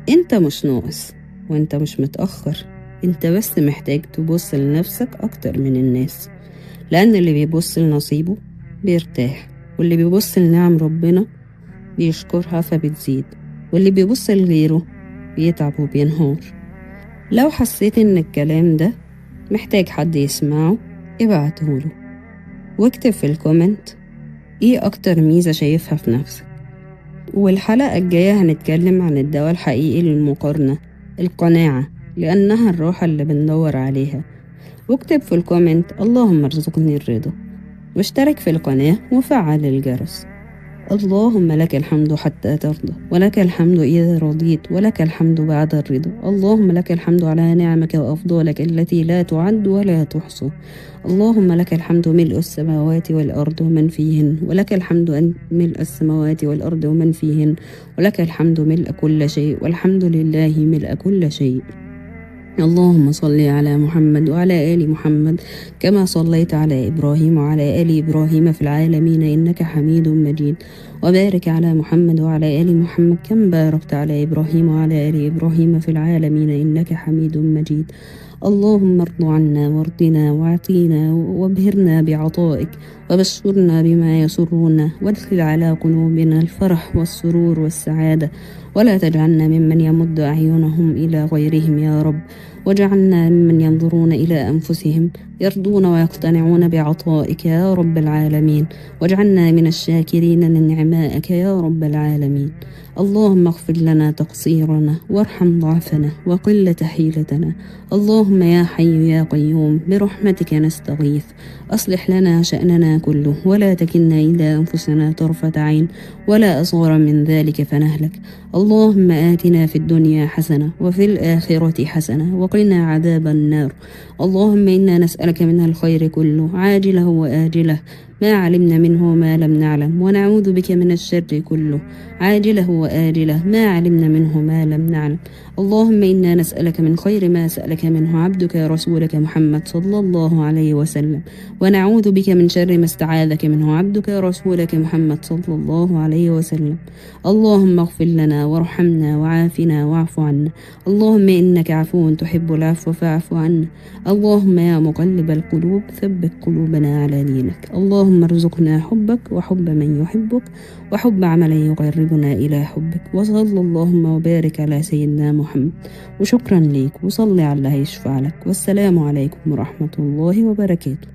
انت مش ناقص وانت مش متأخر، انت بس محتاج تبص لنفسك أكتر من الناس، لأن اللي بيبص لنصيبه بيرتاح، واللي بيبص لنعم ربنا بيشكرها فبتزيد، واللي بيبص لغيره بيتعب وبينهار. لو حسيت ان الكلام ده محتاج حد يسمعه ابعتهوله، واكتب في ال comment ايه اكتر ميزة شايفها في نفسك. والحلقة الجاية هنتكلم عن الدواء الحقيقي للمقارنة، القناعة، لأنها الراحة اللي بندور عليها. واكتب في ال comment اللهم ارزقني الرضا، واشترك في القناة وفعل الجرس. اللهم لك الحمد حتى ترضى، ولك الحمد إذا رضيت، ولك الحمد بعد الرضا. اللهم لك الحمد على نعمك وأفضالك التي لا تعد ولا تحصى. اللهم لك الحمد ملء السماوات والأرض ومن فيهن، ولك الحمد أن ملء السماوات والأرض ومن فيهن، ولك الحمد ملء كل شيء، والحمد لله ملء كل شيء. اللهم صل على محمد وعلى آل محمد كما صليت على إبراهيم وعلى آل إبراهيم في العالمين إنك حميد مجيد، وبارك على محمد وعلى آل محمد كما باركت على إبراهيم وعلى آل إبراهيم في العالمين إنك حميد مجيد. اللهم ارض عنا وارضنا واعطينا وابهرنا بعطائك، وبشرنا بما يسرنا، وادخل على قلوبنا الفرح والسرور والسعادة، ولا تجعلنا ممن يمد أعينهم إلى غيرهم يا رب، واجعلنا ممن ينظرون إلى أنفسهم يرضون ويقتنعون بعطائك يا رب العالمين، واجعلنا من الشاكرين لنعمائك يا رب العالمين. اللهم اغفر لنا تقصيرنا، وارحم ضعفنا وقلة حيلتنا. اللهم يا حي يا قيوم برحمتك نستغيث، أصلح لنا شأننا كله، ولا تكلنا إلى أنفسنا طرفة عين ولا أصغر من ذلك فنهلك. اللهم آتنا في الدنيا حسنة وفي الآخرة حسنة وقنا عذاب النار. اللهم إنا نسألك من الخير كله عاجله وآجله، ما علمنا منه وما لم نعلم، ونعوذ بك من الشر كله عاجله وآجله، ما علمنا منه ما لم نعلم. اللهم إنا نسألك من خير ما سألك منه عبدك رسولك محمد صلى الله عليه وسلم، ونعوذ بك من شر ما استعاذك منه عبدك رسولك محمد صلى الله عليه وسلم. اللهم اغفر لنا وارحمنا وعافنا واعف عنا. اللهم إنك عفو تحب العفو فاعف عنا. اللهم يا مقلب القلوب ثبت قلوبنا على دينك. اللهم ارزقنا حبك وحب من يحبك وحب عمل يقربنا إلى حبك. وصلى اللهم وبارك على سيدنا محمد، وشكرا ليك، وصلي على الله يشفع لك. والسلام عليكم ورحمة الله وبركاته.